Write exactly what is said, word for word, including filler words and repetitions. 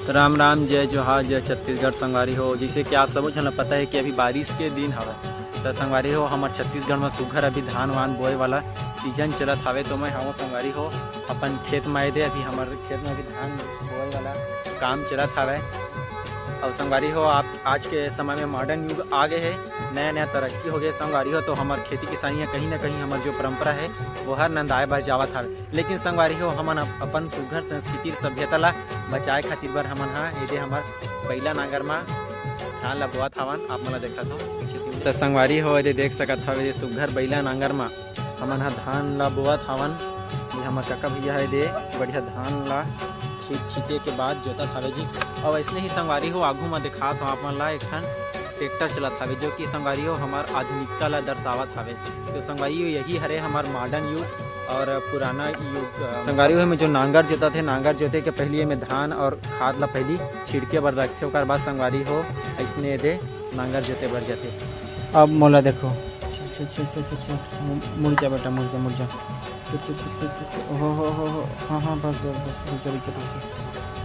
राम राम, जय जोहार, जय छत्तीसगढ़ संगवारी हो। जैसे कि आप सबो झन ला पता है कि अभी बारिश के दिन हवे, त संगवारी हो, हमर छत्तीसगढ़ में सुघर अभी धान वान बोए वाला सीजन चलत हवे। तो मैं हवं संगवारी हो अपन खेत में, एदे अभी हमर खेत में अभी धान बोए वाला काम चलत हवे। और संगवारी हो, आप आज के समय में मॉडर्न युग आ गए है, नया नया तरक्की हो गए संगवारी हो। तो हमर खेती किसानी है, कहीं ना कहीं हमर जो परंपरा है वो हर नंदाए बर जावत हवे। लेकिन संगवारी हो, हमन अप-, अपन सुघर संस्कृति सभ्यता ला बचाए खातिर बर हमन हा एदे हमर बैला नांगर मा धान ला बोआत हावन। आप मन ला देखत हो पीछे तीर। त संगवारी हो, एदे देख सकत हव, एदे सुघर बैला नांगर मा हमन हा धान ला बोआत हावन। ये हमर काका भैया है, एदे बढ़िया धान ला छीट छीटे के बाद जोतत हावे जी। और ऐसने ही संगवारी हो, आगू मा दिखात हो आप मन ला एक ठन ट्रैक्टर चलत हावे, जो कि संगवारी हो हमर आधुनिकता ला दर्शावत हावे। तो संगवारी हो, यही हरे हमर मॉडर्न युग और पुराना युग। अ, संगवारी हो, एमे जो नांगर जोतत हे, नांगर जोते के पहली एमे धान और खाद ला पहली छिड़के बर रखथे, ओकर बाद संगवारी हो ऐसने एदे नांगर जोते बर जाथे। अब मोला देखो, चल, चल, चल, चल, चल, चल, मुड़ जा बेटा, मुड़ जा, मुड़ जा। तु, तु, तु, तु, तु, तु, हो, हो, हो, हो, हाँ, हाँ, बस, बस, बस, रुक जा, रुक जा, रुक जा।